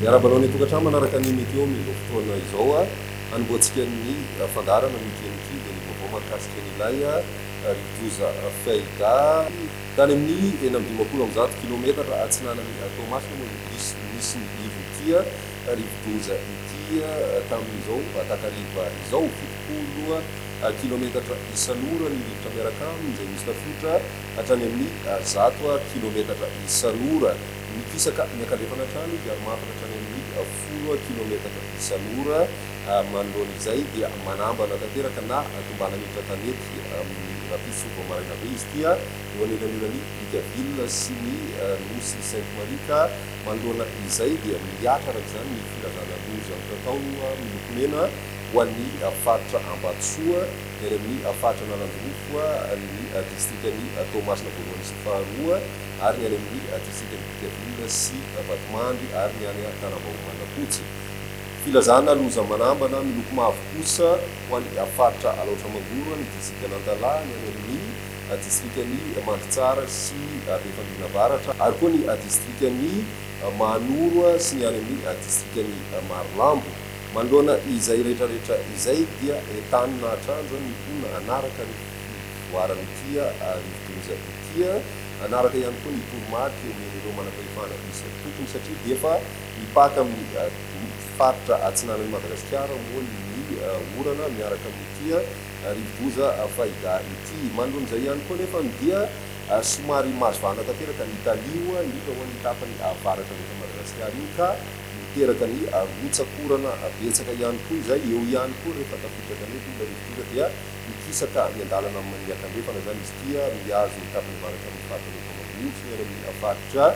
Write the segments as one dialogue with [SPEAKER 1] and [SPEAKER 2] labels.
[SPEAKER 1] Miarahaba anao any an-tokantrano manaraka ny Météo amin'izao fotoana izao. Hanombohantsika ny fandaharana amin'ity anio ity dia ny vaovao mahakasika an'ilay rivodoza Fayda. Tany amin'ny 156 kilometatra atsinanan'i Toamasina moa no nisy ny ivon'ity rivodoza ity tamin'izao takariva izao. 70 kilometatra isan'ora ny rivotra miaraka aminy izay misy tafiotra hatrany amin'ny 100 kilometatra isan'ora. Mikisaka miankandrefana hatrany izy ary mafana hatrany amin'ny 10 kilometatra isan'ora. Manoloana izay dia manambana tanteraka na tombana miditra an-tanety amin'ny rahampitso vao maraina be izy ity eo anelanelan'i Brickaville sy ny nosy Sainte Marie ka manoloana izay dia mihatra araka izany ny filazana loza mitatao miloko mena ho an'ny faritra Ambatosoa, ny any amin'ny faritra Analanjirofo, ny distrikan'i Toamasina voalohany sy faharoa ary ny any amin'ny distrikan'i Brickaville sy Vatomandry ary ny any Tanambao Mandrapotsy. Filazana loza manambana miloko mavo kosa ho an'ny faritra Alaotra Mangoro, ny distrikan'Antalaha, ny any amin'ny distrikan'i Mandritsara sy Befandriana Avaratra ary koa ny distrikan'i Mahanoro sy ny any amin'ny distrikan'i Marolambo. Manoloana izay rehetra rehetra izay dia entanina hatrany izany ny mponina hanaraka ny fivoaran'ity rivodoza ity, hanaraka ihany koa ny toromarika omen'ireo manam-pahefana isan-tokony satria dia efa mipaka amin'ny faritra atsinanan'i Madagasikara moa ny orana miaraka amin'ity rivodoza Fayda ity. Manoloana izay ihany koa anefa dia somary mahazo vahana tanteraka ny talio, indrindra ho an'ny tapany avaratra andrefan'i Madagasikara iny ka miteraka ny rotsak'orana betsaka ihany koa izay, eo ihany koa rehefa tafiditra an-tanety ilay rivodoza dia mikisaka miandalana amin'ny miakandrefana izany izy ity, mihazo ny tapany avaratra amin'ny faritra Andranomamonjy, ny any amin'ny faritra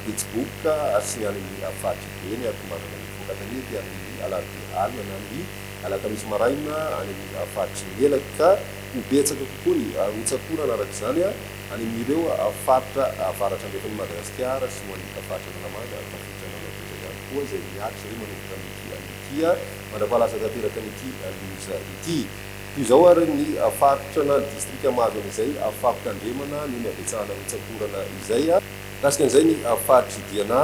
[SPEAKER 1] Betsiboka ary sy ny any amin'ny faritr'i Boeny ary tombanana hivoaka an-tanety amin'ny alarobia alina na ny alakamisy maraina any amin'ny faritr'i Melaky ka ho betsaka kokoa ny rotsak'orana araka izany. Any amin'ireo faritra avaratra andrefan'i Madagasikara sy ho an'ny faritra Analamanga ary tafiditra Analanjirofo ihany koa izay miatrika izay manomboka amin'ity anio ity mandra-pahalasa tanteraka an'ity loza ity. Toy izao ary ny faritra na ny distrika mahazo an'izay fampitandremana noho ny habetsahana rotsak'orana izay. Mikasika an'izay ny faritr'i Diana,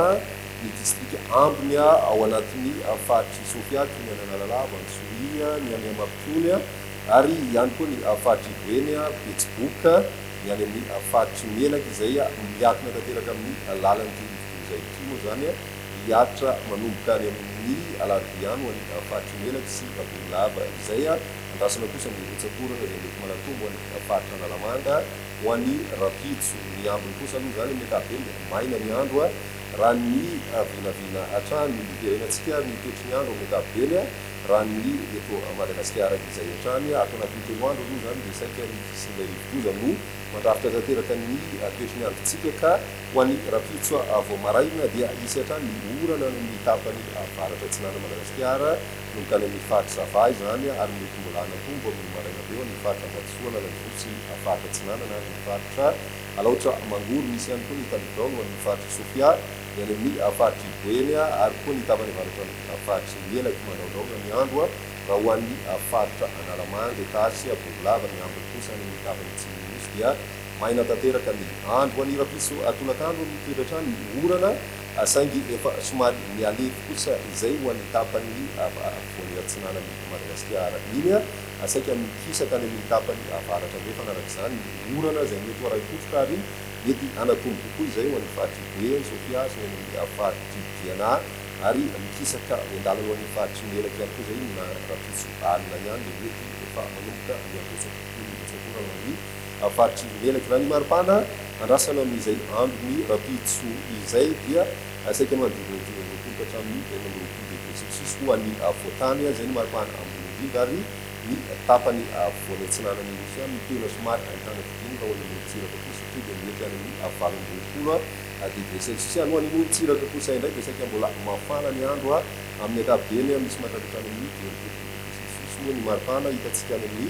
[SPEAKER 1] ny distrika ambiny ao anatin'ny faritr'i Sofia toy ny any Analalava, Antsohihy, ny any Mampikony, Ary ihany koa ny faritr'i Boeny, Betsiboka, ny any amin'ny faritr'i Melaky izay miankina tanteraka amin'ny lalan'ity rivodoza ity moa izany hihatra manomboka any amin'ny alarobia any ho an'ny faritr'i Melaky sy Bongolava izay andrasana kosa ny rotsak'orana izay mety manatombo any faritra Analamanga ho an'ny rahampitso. Ny ambiny kosa aloha izany amin'ny ankapobeny dia maina ny andro raha ny vinavina hatrany. Hiverenantsika ny toetry ny andro amin'ny ankapobeny. Raha ny eto Madagasikara izay hatrany, ato anatin'ny 3 andro aloha izany dia saika ny fisian'ilay rivodoza no mandrafitra tanteraka ny toetry ny androntsika ka ho an'ny rahampitso vao maraina dia hisy hatrany ny orana any amin'ny tapany avaratra atsinanan'i Madagasikara manomboka any amin'ny faritra Sava izany ary mety mbola hanatombo amin'ny maraina be ho an'ny faritra Ambatosoa, Analanjirofo sy faritra Atsinanana ary ny faritra Alaotra Mangoro. Misy ihany koa ny tandridraony ho an'ny faritr'i Sofia, ny any amin'ny faritr'i Boeny ary koa ny tapany avaratra Faritry Melaky mandraondraona ny andro raha ho an'ny faritra Analamanga, Itasy, Bongolava, ny ambiny kosa any amin'ny tapany atsimon'ny Nosy dia maina tanteraka ny andro. Ho an'ny rahampitso tolakandro mitoetra hatrany ny orana saingy efa somary mihalefy kosa izay ho an'ny tapany afovoany atsinanan'i Madagasikara iny. Saika mikisaka any amin'ny tapany avaratra andrefana araka izany ny orana izay mety ho arahi-kotroka ary mety hanatombo kokoa izay ho an'ny faritr'i Boeny, Sofia sy ny any amin'ny faritr'i Diana. Ary mikisaka miandalana ho an'ny faritr'i Melaky ihany koa izay na rahampitso alina ihany dia mety efa manomboka mihabetsaka kokoa ny rotsak'orana ho an'ny faritr'i Melaky. Raha ny maripana andrasana amin'izay andron'ny rahampitso izay dia saika manodidina ny 25 ka hatramin'ny 26 degré celsius ho an'ny afovoan-tany, izay ny maripana ambony indrindra ary ny tapany afovoany atsinanan'ny Nosy ihany no tena somary ahitana fidinana raha ho any amorontsiraka kosa satria dia mety any amin'ny 28 degré celsius ihany. Ho an'ny morontsiraka kosa indray dia saika mbola mafana ny andro amin'ny ankapobeny, misy mahatratra hatrany amin'ny 35 degré celsius moa ny maripana hitantsika any amin'ny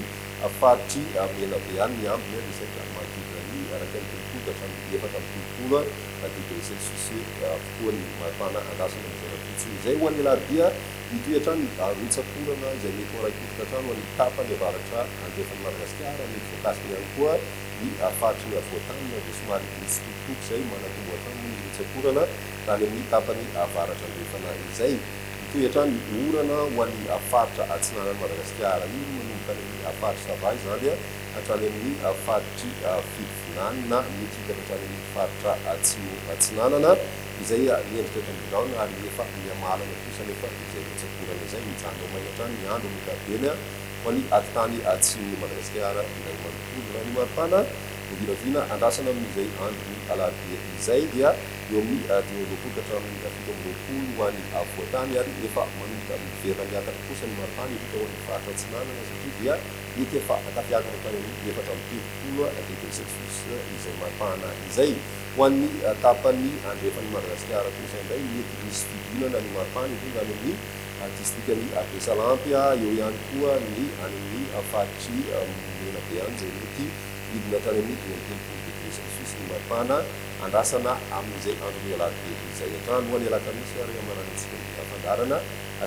[SPEAKER 1] faritr'i Menabe any. Ny ambiny dia saika manodidina ny 31 ka hatramin'ny 34 degré celsius avokoa ny maripana andrasana amin'izay rahampitso. ampitson'izay. Ho an'ny alarobia, mitohy hatrany ny rotsak'orana izay mety ho arahi-pototra hatrany ho an'ny tapany avaratra andrefan'i Madagasikara, mety voakasika ihany koa ny faritry ny afovoan-tany na dia somary mitsitokotoko izay manatombo hatrany moa ny rotsak'orana raha any amin'ny tapany avaratra andrefana izay. Mitohy hatrany ny orana ho an'ny faritra atsinanan'i Madagasikara iny, manomboka any amin'ny faritry Sava izany hatrany amin'ny faritr'i Fitovinany na mety hiitatra hatrany amin'ny faritra atsimo atsinanana izay miendrika tandindraona ary efa mihamalana kosa anefa izay rotsak'orana izay. Mijanona ho maina hatrany ny andro amin'ny ankapobeny ho an'ny atitany atsimon'i Madagasikara iray manontolo. Raha ny maripana no vinavina andrasana amin'izay andron'ny alarobia izay dia eo amin'ny 25 ka hatramin'ny 27 ho an'ny afovoan-tany ary efa manomboka miverina miakatra kosa ny maripana indrindra ho an'ny faritra atsinanana satria dia mety efa tafiakatra hatrany amin'ny 34 degré celsius izay maripana izay. Ho an'ny tapany andrefan'i Madagasikara kosa indray mety hisy fidinana ny maripana indrindra any amin'ny distrikan'i Besalampy, eo ihany koa ny any amin'ny faritr'i Menabe any izay mety hidina hatrany amin'ny 35 degré celsius ny maripana. Andrasana amin'izay andron'ny alarobia izay hatrany. Ho an'ny alakamisy ary hamaranantsika ny fandaharana,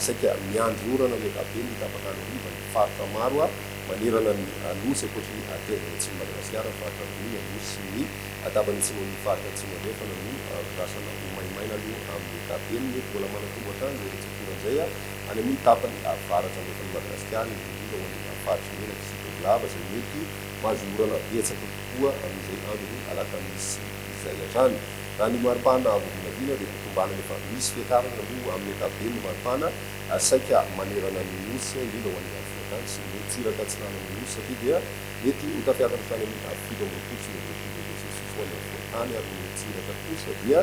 [SPEAKER 1] saika miandry orana amin'ny ankapobeny ny tapak'andro hariva ny faritra maro manerana ny Nosy ankoatry ny tendrony atsimon'i Madagasikara, ny faritra Androy, Anosy sy ny tapany atsimon'ny faritra Atsimo Andrefana no andrasana ho maimaina aloha amin'ny ankapobeny. Mety mbola manatombo hatrany izay rotsak'orana izay any amin'ny tapany avaratra andrefan'i Madagasikara, indrindra indrindra ho an'ny faritry Melaky sy Bongolava izay mety mahazo orana betsaka kokoa amin'izay andron'ny alakamisy izay hatrany. Raha ny maripana vao vinavina dia tombanana efa misy fiakarana aloha amin'ny ankapobeny ny maripana saika manerana ny Nosy, indrindra ho an'ny afovoan-tany sy ny morontsiraka atsinanan'ny Nosy satria dia mety ho tafiakatra hatrany amin'ny 27 degré celsius ho an'ny afovoan-tany ary ny morontsiraka kosa dia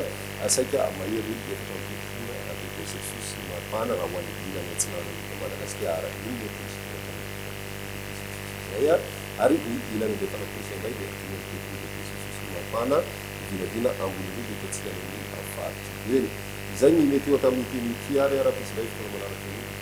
[SPEAKER 1] saika mahery 74 degré celsius ny maripana raha ho an'ny ilany atsinanan'i Madagasikara iny mety hisy tonga hatrany amin'ny 80 degré celsius izay. Ary ny ilany andrefana kosa indray dia 35 degré celsius ny maripana, ny vinavina ambony indrindra hitantsika any amin'ny faritry eny. Izay ny meteo tamin'ity anio ity ary rahampitso indray fotoana manaraka io.